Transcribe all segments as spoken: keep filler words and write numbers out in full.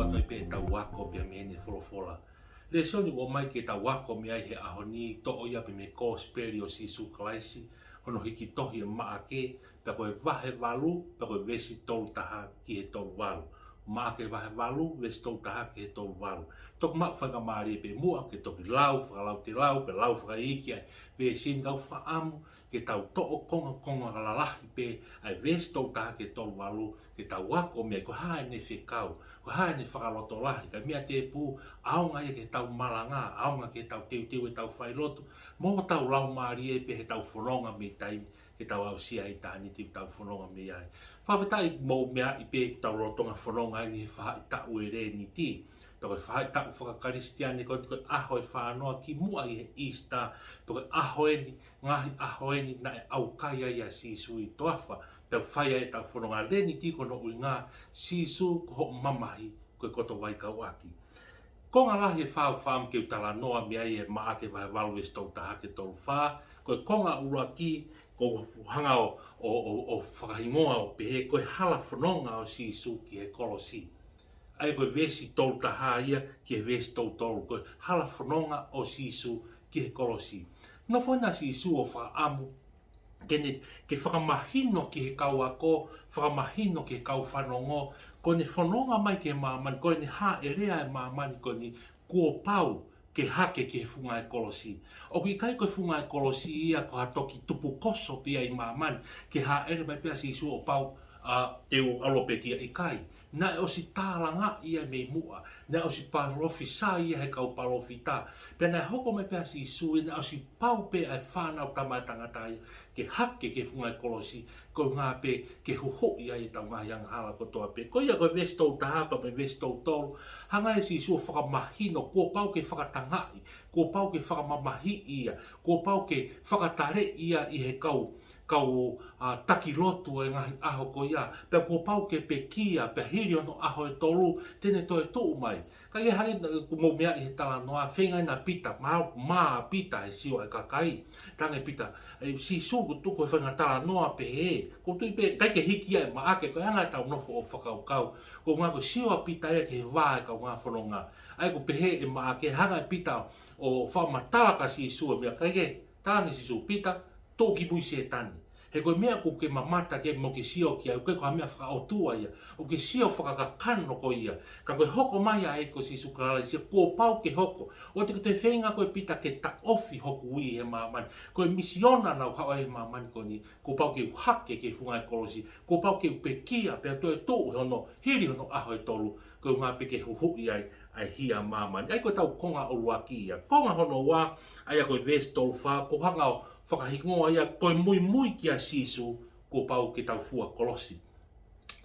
Kai pē tau ako pea mei heʻene folofola. Lēsoni ʻoku ʻomai ke tau ako mei ai he ʻaho ni, toʻo ia pē mei he Kosipeli ʻo Sīsū Kalaisi, hono hiki tohi ʻe Maʻake, pea ko e vahe valu, pea ko e veesi tolu taha ki he tolu valu. Maʻake vahe valu, veesi tolu taha ki he tolu valu. Toki maʻu faingamālie pē muʻa ke toki lau, fakalautelau, pea lau fakaikiiki ʻa e veesi ni, ka ʻoku ou fakaʻamu ke tau toʻo kongokonga lalahi pē ʻa e veesi tolu taha ki he tolu valu, ke tau ako mei ai ko e hā ʻene fekau, ko e hā ʻene fakalotolahi, ka meʻa tēpū, ʻaonga ia ke tau malanga, ʻaonga ke tau teuteu ʻetau failotu, mo ʻetau laumālie pē heʻetau fononga mei taimi, ke tau aʻusia ʻa ʻitāniti ʻoku tau fononga mei ai. Fakafetaʻi mo e meʻa ʻi pē ʻetau lolotonga fononga ʻi he faʻahitaʻu ʻo e Lēniti. Pea ko e faʻahitaʻu fakakalisitiane ko e, ko e ʻaho ʻe fānoa kimuʻa ʻi he Easter, pea ko e ʻaho eni, ngaahi ʻaho eni naʻe ʻaukai ai ʻa Sīsū ʻi he toafa, pea fai ai ʻetau fononga. Lēniti ko hono ʻuhinga, Sīsū ko hoʻo mamahi, ko e koto vaikauʻaki. Konga lahi ʻe fā ʻoku ou fakaʻamu ke u talanoa mei ai ʻi he Maʻake vahe valu veesi tolu taha ki he tolu fā, ko e konga ʻuluaki, ʻoku ou hanga ʻo, ʻo, ʻo, ʻo fakahingoa ʻo pehē ko e hala fononga ʻo Sīsū ki he kolosi. ʻA ia ko e veesi tolu taha ia ki he veesi tolu tolu, ko e hala fononga ʻo Sīsū ki he kolosi. Nofo ʻa Sīsū ʻo fakaʻamu ke ne, ke fakamahino ki he kau ako, fakamahino ki he kau fanongo, ko ʻene fononga mai ki he māmani, ko ʻene hāʻele ʻa e māmani ko eni, kuo pau ke hake ki he funga ʻo e kolosi. ʻOku ʻikai ko e funga ʻo e kolosi ia ko ha toki tupukoso pē ia ʻi māmani, ke hāʻele mai pē ʻa Sīsū ʻo pau, ʻa, te u ʻalu ʻo pekia, ʻikai. Naʻe ʻosi tālangaʻi ia mei muʻa, naʻe ʻosi palōfisai ia ʻe he kau palōfita. Pea naʻe hoko mai pē ʻa Sīsū ia, naʻe ʻosi pau pē ʻa e Fanautama ʻa e Tangata ia ke hake ki he funga ʻo e kolosi, ko e ʻuhinga pē ke huhuʻi ai ʻetau ngaahi angahala kotoa pē. Ko ia ko e veesi tolu taha pea mo e veesi tolu tolu, hanga ʻe Sīsū ʻo fakamahino, kuo pau ke fakatangaʻi, kuo pau ke fakamamahiʻi ia, kuo pau ke fakataleʻi ia ʻi he kau, kau, ʻa, taki lotu ʻo e ngaahi ʻaho ko ia, pea kuo pau ke pekia, pea hili hono ʻaho ʻe tolu, te ne toe tuʻu mai. Ka ʻi he hali, ʻoku mou meaʻi he talanoa, feinga ʻa Pita, mā, mā Pita he sio ʻa e kakai. Talaange ʻe Pita, ʻe Sīsū, ʻoku tuku he faʻahinga talanoa pehē, ʻoku ou tui pē, ʻikai ke hiki ia ʻe Maʻake, ko e anga ʻetau nofo ʻo fakakaukau. Ko e ʻuhinga ko e sio ʻa Pita ia ki he vā ʻo e kaungā fononga. ʻA ia ʻoku pehē ʻe Maʻake, hanga ʻe Pita ʻo fakamatala kia Sīsū ʻa e meʻa, kae kehe, talaange ʻe Sīsū, Pita, tuʻu ki mui Sētane. He ko e meʻa ʻoku ke mamata ki ai mo ke sio ki ai, ʻoku ʻikai ko ha meʻa fakaʻotua ia, ʻoku ke sio fakakakano koe ia. Ka ko e hoko mai ʻa e ʻEiki ko Sīsū Kalaisi ia, kuo pau ke hoko. ʻOua te ke toe feinga koe Pita ke taʻofi hoku ui he māmani. Ko e misiona naʻa ku haʻu ai he māmani ko eni, kuo pau ke u hake ki he funga ʻo e kolosi, kuo pau ke u pekia, pea toe tuʻu hono, hili hono ʻaho ʻe tolu, ko e ʻuhinga pē ke huhuʻi ai ʻa e hia ʻo māmani. ʻA ia ko ʻetau konga ʻuluaki ia. Konga hono ua, ʻa ia ko e veesi tolu fā, ʻoku hanga ʻo fakahingoa ia ko e muimui kia Sīsū, kuo pau ke tau fua kolosi.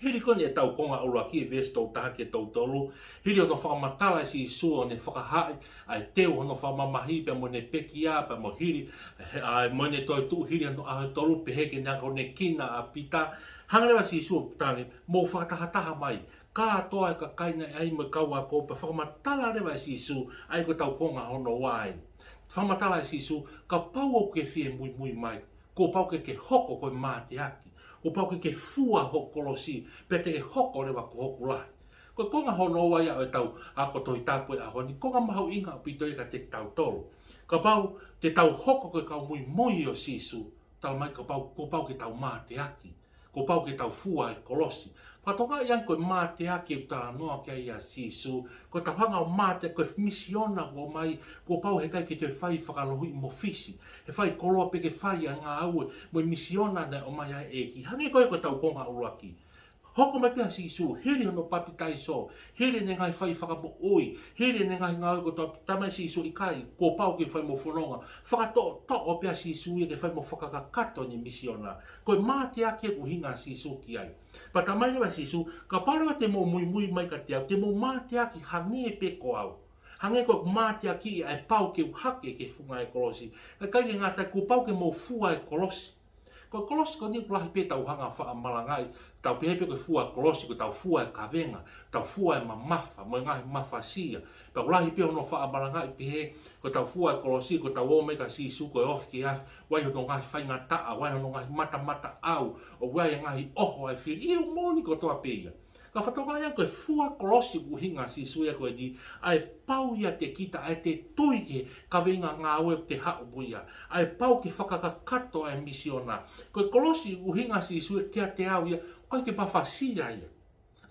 Hili ko eni ʻetau konga ʻuluaki, veesi tolu taha ki he tolu tolu, hili hono fakamatala ʻe Sīsū ʻo ne fakahaaʻi ʻa e teu hono fakamamahi pea mo ʻene pekia, pea mo hili, he, ʻa, mo ʻene toe tuʻu hili hono ʻaho ʻe tolu, pehē ki he akonekina ʻa Pita, hanga leva ʻe Sīsū ʻo talaange, mou fakatahataha mai, kātoa e kakai naʻe ʻi ai mo e kau ako, pea fakamatala leva ʻe Sīsū, ʻa ia ko ʻetau konga hono ua eni. Fakamatala ʻe Sīsū, kapau ʻoku ke fie muimui mai, kuo pau ke ke hoko ko e mateaki, kuo pau ke ke fua hoku kolosi, pea te ke hoko leva ko hoku lahi. Ko e konga hono ua ia ʻo ʻetau ako Tohi Tapu he ʻaho ni, konga mahuʻinga ʻaupito ia kiate kitautolu. Kapau te tau hoko ko e kau muimui ʻo Sīsū, talamai kapau, kuo pau ke tau mateaki. Kuo pau ke tau fua e kolosi. Fakatokangaʻi ange ko e mateaki ʻoku talanoa ki ai ʻa Sīsū, ko ʻetau hanga ʻo mate, ko e misiona kuo ʻomai, kuo pau he ʻikai ke toe fai fakalohiʻi mo fisi. He faikoloa pē ke fai ʻa e ngāue mo e misiona naʻe ʻomai ʻe he ʻEiki. Hangē ko ia ko ʻetau konga ʻuluaki. Hoko mai pē ʻa Sīsū, hili hono papitaiso, hili ʻene ngaahi fai fakamoʻui, hili ʻene ngaahi ngāue kotoa, talamai ʻe Sīsū ʻikai, kuo pau ke fai mo fononga, fakatoʻotoʻo pē ʻa Sīsū ia ke fai mo fakakakato ʻene misiona. Ko e mateaki ʻoku ʻuhinga ʻa Sīsū ki ai. Pea talamai leva ʻe Sīsū, kapau leva te mou muimui mai kiate au, te mou mateaki hangē pē ko au. Hangē ko e mateaki ʻa e pau ke u hake ki he funga ʻo e kolosi. Kae ʻikai ke ngata ai, kuo pau ke mou fua e kolosi. Ko e kolosi ko eni ʻoku lahi pē ʻetau hanga ʻo fakamalangaʻi, tau pehē pē ko e fua kolosi, ko ʻetau fua e kavenga, tau fua e mamafa, mo e ngaahi mafasia. Pea ʻoku lahi pē hono fakamalangaʻi pehē, ko ʻetau fua e kolosi, ko ʻetau ō mai kia Sīsū, ko e ofi ki he afi, ʻoku ʻi ai hono ngaahi faingataʻa, ʻoku ʻi ai hono ngaahi matamataʻau, ʻoku ʻi ai e ngaahi ʻoho ʻa e fili, ʻio moʻoni kotoa pē ia. Ka fakatokangaʻi ange ko e fua kolosi ʻuhinga Sīsū ia ko eni, ʻa e pau ia te kita ʻa e te tui ki he kaveinga ngāue te haʻu mo ia. ʻA e pau ke fakakakato ʻa e misiona. Ko e kolosi ʻuhinga Sīsū ia kiate au ia, ko e ke mafasia ia.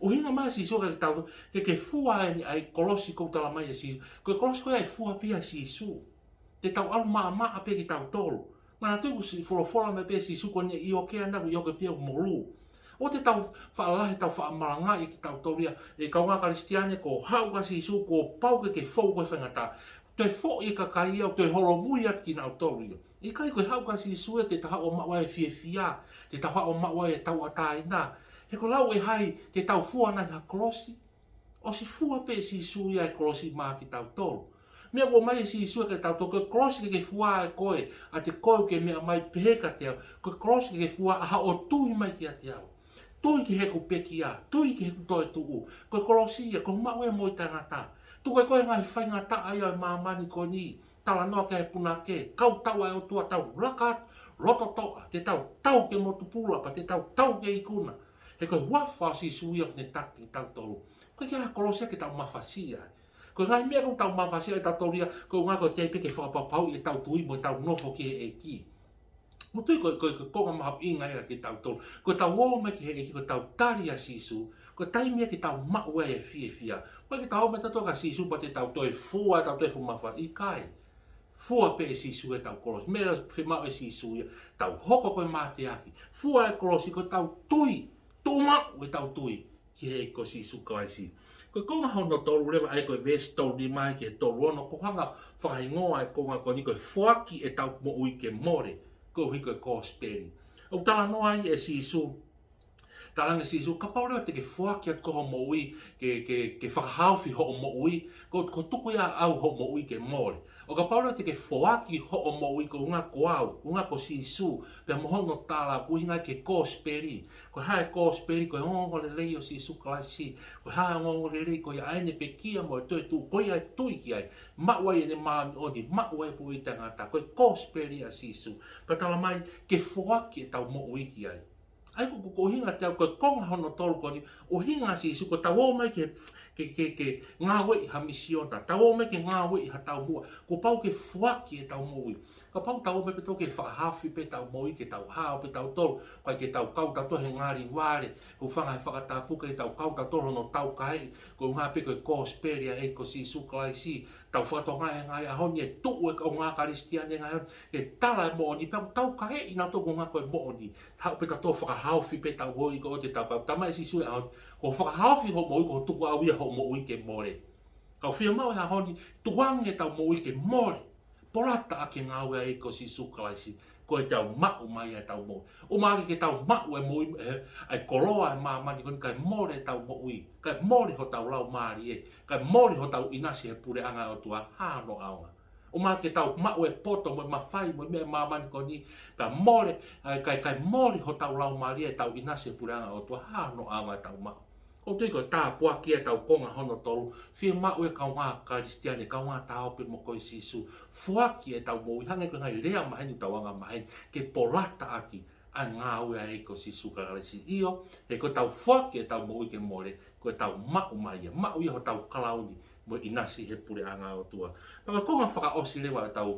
ʻUhinga mai Sīsū ke tau, ke ke fua eni ʻa e kolosi ko e talamai ʻe Sīsū. Ko e kolosi ko ia ʻe fua pē ʻe Sīsū. Te tau ʻalu maʻamaʻa pē kitautolu. Manatuʻi kuo ʻosi folofola mai pē Sīsū ko eni ʻio ke ana, ʻio ke pia molū. ʻOua te tau faʻa lahi, tau faʻa malangaʻi kitautolu ia. ʻE kaungā Kalisitiane, ko e haʻu kia Sīsū, kuo pau ke ke fou ko e faingataʻa. Toe foʻi e kakai ia, toe holomui atu kinautolu ia. ʻIkai, ko e haʻu kia Sīsū ia te tau haʻu ʻo maʻu ai e fiefia, te tau haʻu ʻo maʻu ai e tauʻatāina. He ko e lau ʻe hai te tau fua nai ha kolosi? ʻOsi fua pē ʻe Sīsū ia e kolosi maʻa kitautolu. Meʻa ʻomai ʻe Sīsū ia kiate kitautolu, ko e kolosi ke ke fua ʻe koe, ʻa te koe ke meʻa mai pehē kiate au, ko e kolosi ke ke fua ʻa haʻo tui mai kiate au. Tui ki heʻeku pekia, tui ki heʻeku toetuʻu. Ko e kolosi ia, ko e maʻu ia e moʻui taʻengata. Tuku ʻe koe e ngaahi faingataʻa ia ʻo e māmani ko eni, talanoa ki ai e punake, kau tau ʻa e ʻOtua, tau laka atu, loto toʻa, te tau tau ki he motu pula, pea te tau tau ki he ikuna. He ko e huafa ʻo Sīsū ia ʻoku ne taki kitautolu. Ko e ʻikai ha kolosi ia ke tau mafasia ai. Ko e ngaahi meʻa ʻoku tau mafasia ai kitautolu ia, ko e ʻuhinga ko e teʻeki ke fakapapauʻi ʻetau tui mo ʻetau nofo ki he ʻEiki. Mou tui ko e, ko e, ko e konga mahuʻinga ia kiate kitautolu. Ko ʻetau ō mai ki he ʻEiki, ko ʻetau tali ʻa Sīsū, ko e taimi ia ke tau maʻu ai e fiefia. ʻOku ʻikai ke tau ō mai tautolu kia Sīsū pea te tau toe fua, tau toe fua mafasia, ʻikai. Fua pē ʻe Sīsū ʻetau kolosi. Meʻa fiemaʻu ʻe Sīsū ia, tau hoko ko e mateaki. Fua e kolosi, ko ʻetau tui, tuʻu maʻu ʻetau tui ki he ʻEiki ko Sīsū Kalaisi. Ko e konga hono tolu leva, ʻa ia ko e veesi tolu nima ki he tolu ono, ʻoku hanga ʻo fakahingoa e konga ko eni ko e foaki ʻetau moʻui ke mole, koeʻuhi ko e kosipeli. ʻOku talanoa ai ʻe Sīsū, talaange ʻe Sīsū, kapau leva te ke foaki atu ko hoʻo moʻui, ke, ke, ke fakahaofi hoʻo moʻui, ko, ko e tuku ia ʻaʻau hoʻo moʻui ke mole. ʻO kapau leva te ke foaki hoʻo moʻui ko e ʻuhinga ko au, ʻuhinga ko Sīsū, pea mo hono tala, ko e ʻuhinga ki he kosipeli. Ko e hā e kosipeli? Ko e ongoongolelei ʻo Sīsū Kalaisi. Ko e hā e ongoongolelei? Ko ia ʻa ʻene pekia mo e toetuʻu, ko ia ʻe tui ki ai, maʻu ai ʻene māʻoniʻoni, maʻu ai e moʻui taʻengata. Ko e kosipeli ʻa Sīsū. Pea talamai ke foaki ʻetau moʻui ki ai. ʻA ia ko, ko, ko e ʻuhinga te au, ko e konga hono tolu ko eni, ʻuhinga ʻa Sīsū, ko ʻetau ō mai ke, ke, ke, ke ngāueʻi ha misiona, tau ō mai ke ngāueʻi ha taumuʻa, kuo pau ke foaki ʻetau moʻui. Kapau tau ō mai pē tautolu ke fakahaofi pē ʻetau moʻui, ke tau hao pē tautolu, ʻikai ke tau kau tautolu he ngali vale, hūfanga he fakatapu, ke tau kau tautolu hono taukaeʻi, ko e ʻuhinga pē ko e kosipeli ʻa e ʻEiki ko Sīsū Kalaisi, tau fakatokangaʻi he ngaahi ʻaho ni ʻe tuʻu e kaungā Kalisitiane he ngaahi ʻaho ni ke tala e moʻoni, pea taukaeʻi nautolu ko e ʻuhinga ko e moʻoni. Haʻu pē tautolu ʻo fakahaofi pē ʻetau moʻui ko ē ʻo te tau kau. Talamai ʻe Sīsū he ʻaho ni, ko e fakahaofi hoʻo moʻui, ko e tuku ʻaʻau ia hoʻo moʻui ke mole. Ka ʻoku fiemaʻu he ʻaho ni, tukuange ʻetau moʻui ke mole. Polataʻaki e ngāue ʻa e ʻEiki ko Sīsū Kalaisi, ko ʻetau maʻu mai ʻetau moʻui. ʻUmaki ke tau maʻu e moʻui, e, e koloa e māmani ko eni kae mole ʻetau moʻui, kae mole hotau laumālie, kae mole hotau ʻinasi he puleʻanga ʻo e ʻOtua, hā hono ʻaonga? ʻUmaki ke tau maʻu e poto mo e mafai mo e meʻa e māmani ko eni, kae mole, e, kae, kae mole hotau laumālie, ʻetau ʻinasi he puleʻanga ʻo e ʻOtua, hā hono ʻaonga ʻetau maʻu? ʻOku ou tui ko e tāpuaki ʻetau konga hono tolu, fiemaʻu e kaungā Kalisitiane, kaungā Ta ō pē mo koe Sīsū, foaki ʻetau moʻui, hangē ko e ngaahi lea maheni ʻoku tau anga maheni, ke polataʻaki ʻa e ngāue ʻa e ʻEiki ko Sīsū Kalaisi. ʻIo, he ko ʻetau foaki ʻetau moʻui ke mole, ko ʻetau maʻu mai ia, maʻu ia hotau kalauni mo e ʻinasi he puleʻanga ʻo e ʻOtua. Pea ko e konga fakaʻosi leva ʻetau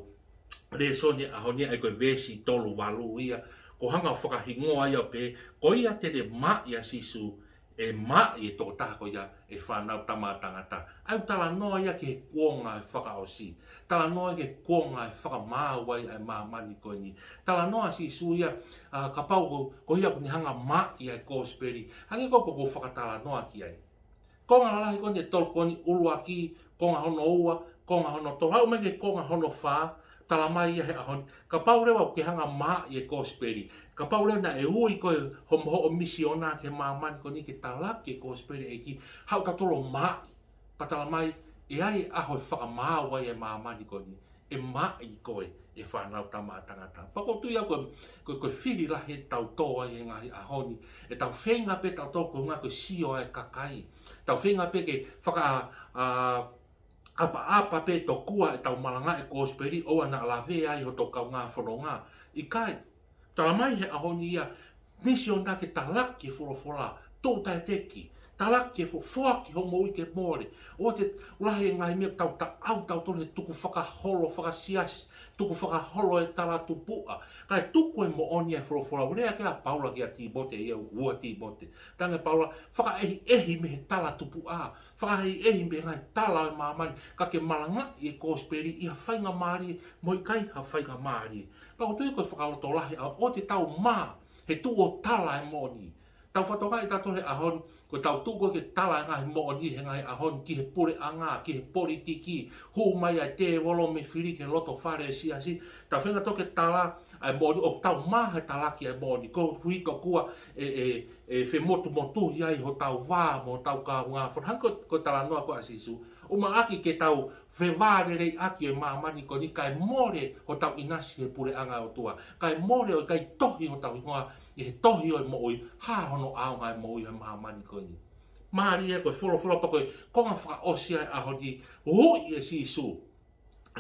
lēsoni he ʻaho ni, ʻa ia ko e veesi tolu valu ia, ʻoku hanga ʻo fakahingoa ia ʻo pehē, ko ia te ne maʻi ʻa Sīsū, ʻe maʻi e tokotaha ko ia ʻe fānau Tama ʻa Tangata. ʻA ia ʻoku talanoa ia ki he kuonga fakaʻosi. Talanoa ki he kuonga ʻe fakamaau ai ʻa e māmani ko eni. Talanoa ʻa Sīsū ia, ʻa, kapau ko, ko ia ʻoku ne hanga ʻo maʻi ʻa e kosipeli. Hangē ko ē ʻoku ou fakatalanoa ki ai. Konga lalahi ko eni ʻe tolu ko eni, ʻuluaki, konga hono ua, konga hono tolu, aʻu mai ki he konga hono fā, talamai ia he ʻaho ni, kapau leva ʻoku ke hanga ʻo maʻi e kosipeli, kapau leva naʻe ui koe ʻe hoʻo, hoʻo misiona ki he māmani ko eni ke talaki e kosipeli ʻa e ʻEiki, haʻu tautolu ʻo maʻi, pea talamai, ʻe ʻi ai e ʻaho ʻe fakamaau ai e māmani ko eni, ʻe maʻi koe ʻe fānau Tama ʻa Tangata. Pea ʻoku ou tui au ko e, ko e, ko e fili lahi ʻetau tō ai he ngaahi ʻaho ni, ʻetau feinga pē tautolu ko e ʻuhinga ko e sio ʻa e kakai. Tau feinga pē ke faka, ʻa, ʻapaʻapa pē tokua ʻetau malangaʻi e kosipeli ʻoua naʻa lavea ai hoto kaungā fononga. ʻIkai. Talamai he ʻaho ni ia, misiona ke talaki e folofola, tuʻu taʻeteki, Talaki e fo-, foaki hoʻo moʻui ke mole. ʻOua te lahi e ngaahi meʻa tau taʻau tautolu he tukufakaholo fakasiasi, tukufakaholo e talatupuʻa. Kae tuku e moʻoni e folofola, ʻoku lea ki ai ʻa Paula kia Tīmote, ʻi he ua Tīmote. Talaange ʻe Paula, fakaʻehiʻehi mei he talatupuʻa, fakaʻehiʻehi mei he ngaahi tala ʻo e māmani, ka ke malangaʻi e kosipeli ʻi ha faingamālie mo e ʻikai ha faingamālie. Pea ʻoku ou tui ko e fakalotolahi ʻaʻau ʻoua te tau mā he tuʻu ʻo tala e moʻoni. Tau fakatokangaʻi tautolu he ʻaho ni, ko ʻetau tuʻu ko ē ke tala e ngaahi moʻoni he ngaahi ʻaho ni ki he puleʻanga, ki he politiki, hū mai ʻa e tēvolo mo e fili ki he loto fale ʻo e siasi, tau feinga tautolu ke tala ʻa e moʻoni ʻoku tau mā he talaki ʻa e moʻoni, koeʻuhi tokua ʻe, ʻe, ʻe femotumotuhi ai hotau vā mo hotau kaungā fononga. Hangē ko, ko e talanoa ko ē ʻa Sīsū, ʻumaʻā ke tau fevāleleiʻaki ʻo e māmani ko eni kae mole hotau ʻinasi he puleʻanga ʻo e ʻOtua, kae mole ʻo ʻikai tohi hotau hingoa ʻi he tohi ʻo e moʻui, hā hono ʻaonga e moʻui he māmani ko eni. Mālie ko e folofola pea ko e konga fakaʻosi ʻa e ʻaho ni, huhuʻi ʻe Sīsū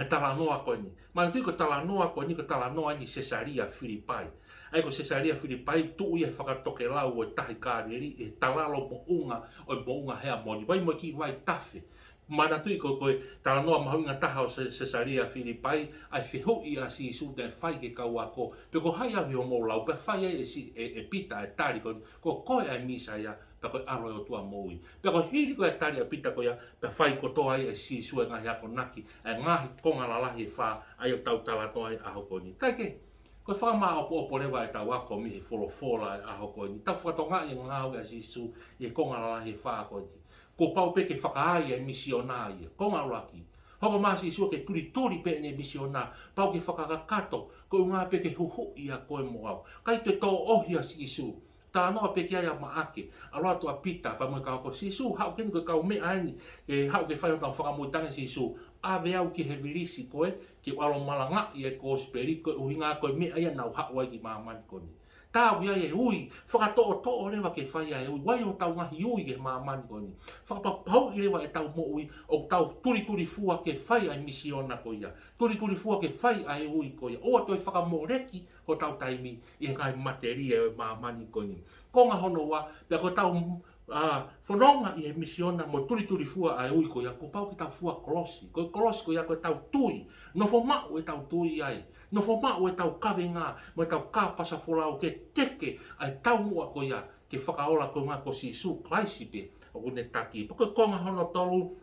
e talanoa ko eni. Manatuʻi ko e talanoa ko eni, ko e talanoa eni Sesalia Filipai. ʻA ia ko Sesalia Filipai, tuʻu ia he fakatokelau ʻo e tahi Kāleli, ʻi he talalo moʻunga ʻo e moʻunga Heamoni, vai mo e kiʻi vaitafe. Manatuʻi ko, ko e talanoa mahuʻinga taha ʻo Se-, Sesalia Filipai, ʻa e fehuʻi ʻa Sīsū naʻe fai ki he kau ako, pe ko hai au ʻi hoʻomou lau, pea fai ai ʻe Si-, ʻe, ʻe Pita e tali ko, ko koe ʻa e Mīsaia, pea ko e ʻAlo ʻo e ʻOtua moʻui. Pea ko e hili ko ē e tali ʻa Pita ko ia, pea fai kotoa ai ʻe Sīsū e ngaahi akonaki, e ngaahi konga lalahi ʻe fā, ʻa ia ʻoku tau talanoa ai he ʻaho ko eni. Kae kehe, ko e fakamāʻopoʻopo leva ʻetau ako mei he folofola ʻo e ʻaho ko eni. Tau fakatokangaʻi e ngāue ʻa Sīsū ʻi he konga lalahi ʻe fā ko eni. Kuo pau pē ke fakaai e misiona ia. Konga ʻuluaki, hoko mai ʻa Sīsū ke tulituli pē ʻene misiona, pau ke fakakakato, ko e ʻuhinga pē ke huhuʻi ʻa koe mo au. ʻIkai toe tōʻohi ʻa Sīsū. Talanoa pē ki ai ʻa Maʻake, ʻalu atu ʻa Pita pea mo e kau ako, Sīsū, haʻu ke ni ko e kau meʻa eni, ʻe haʻu ke fai hotau fakamoʻui. Talaange ʻe Sīsū, ʻave au ki he vilisi ko ē, ke u ʻalu ʻo malangaʻi e kosipeli, ko e ʻuhinga ko e meʻa ia naʻa ku haʻu ai ki māmani ko eni. Tau ʻi ai e ui, fakatoʻotoʻo leva ke fai ʻa e ui, ʻoku ʻi ai hotau ngaahi ui he māmani ko eni. Fakapapauʻi leva ʻetau moʻui, ʻoku tau tulitulifua ke fai ʻa e misiona ko ia. Tulitulifua ke fai ʻa e ui ko ia. ʻOua toe fakamoleki hotau taimi ʻi he ngaahi matelie ʻo e māmani ko eni. Konga hono ua, pea ko ʻetau, ʻa, fononga ʻi he misiona mo tulitulifua ʻa e ui ko ia, kuo pau ke tau fua kolosi. Ko e kolosi ko ia ko ʻetau tui. Nofo maʻu ʻetau tui ai. Nofo maʻu ʻetau kavenga, mo ʻetau kāpasa folau ke teke ʻa e taumuʻa ko ia, ke fakaola ko e ʻuhinga ko Sīsū Kalaisi pē ʻoku ne taki. Pea ko e konga hono tolu,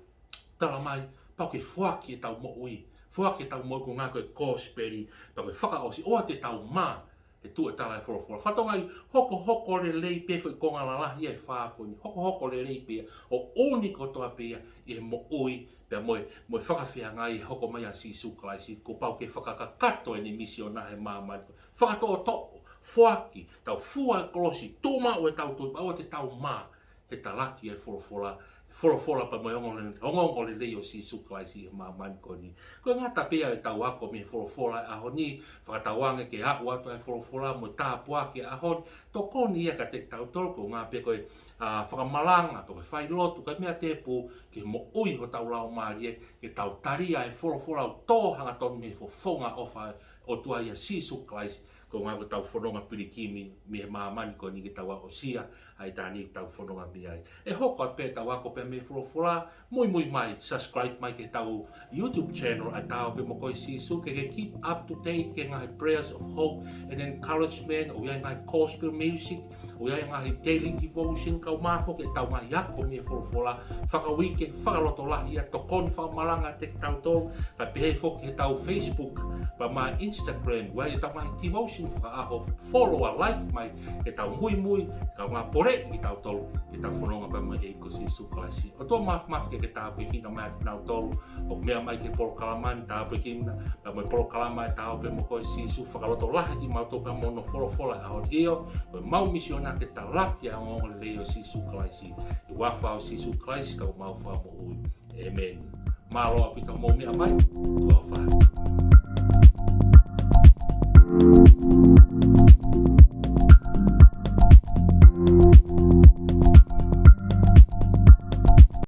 tala mai, pau ke foaki ʻetau moʻui. Foaki ʻetau moʻui ko e ʻuhinga ko e kosipeli, pea ko e fakaʻosi, ʻoua te tau mā he tuʻu ʻo tala e folofola. Fakatokangaʻi, hokohoko lelei pē foʻi konga lalahi ʻe fā ko eni. Hokohoko lelei pē ia, ʻo ʻuni kotoa pē ia ʻi he moʻui, pea mo e, mo e fakafeangai ʻe hoko mai ʻa Sīsū Kalaisi, kuo pau ke fakakakato ʻene misiona he māmani. Fakatoʻotoʻo, foaki, tau fua e kolosi, tuʻu maʻu ʻetau tui, pea ʻoua te tau mā he talaki e folofola, folofola pea mo e ongoongole-, ongoongolelei ʻo Sīsū Kalaisi he māmani ko eni. Ko e ngata pē ia ʻetau ako mei he folofola ʻo e ʻaho ni, fakatauange ke aʻu atu ʻa e folofola mo e tāpuaki ʻo e ʻaho ni, tokoni ia kiate kitautolu, ko e ʻuhinga pē ko e, ʻa, fakamalanga, pe ko e failotu, kae meʻa tēpū ki he moʻui hotau laumālie, ke tau tali ʻa e folofola ʻoku tō hangatonu mei he fofonga ʻofa ʻo e ʻOtua ʻia Sīsū Kalaisi, ko e ʻuhinga ko ʻetau fononga pilikimi mei he māmani ko eni ke tau aʻusia ʻa ʻitāniti ʻoku tau fononga mei ai. ʻE hoko atu pē ʻetau ako pē mei he folofola, muimui mai, subscribe mai ki heʻetau YouTube channel ʻa e Ta ō pē mo koe Sīsū, ke ke keep up to date ki he ngaahi prayers of hope and encouragement, ʻoku ʻi ai e ngaahi gospel music, ʻoku ʻi ai e ngaahi daily devotion, kae ʻumaʻā foki ʻetau ngaahi ako mei he folofola fakauike, fakalotolahi, ʻa e tokoni fakamalanga kiate kitautolu, kae pehē foki heʻetau Facebook, pea mo e Instagram, ʻoku ʻi ai ʻetau ngaahi devotion fakaʻaho, follow ʻa like mai, ke tau muimui, kae ʻumaʻā poleʻi kitautolu, ke tau fononga pea mo e ʻEiki ko Sīsū Kalaisi. ʻOtua Māfimafi, ke ke tāpuekina mai ʻa kinautolu ʻoku meʻa mai ki he polokalama ni, tāpuekina, pea mo e polokalama ʻa e Ta ō pē mo koe Sīsū, fakalotolahi kimautolu pea mo hono folofola ʻo e ʻaho ni. ʻIo, ko ʻemau misiona ke talaki ʻa e ongoongolelei ʻo Sīsū Kalaisi, ʻi he huafa ʻo Sīsū Kalaisi ko homau Fakamoʻui. ʻĒmeni. Mālō ʻaupito hoʻomou meʻa mai, tuʻa ʻofa atu.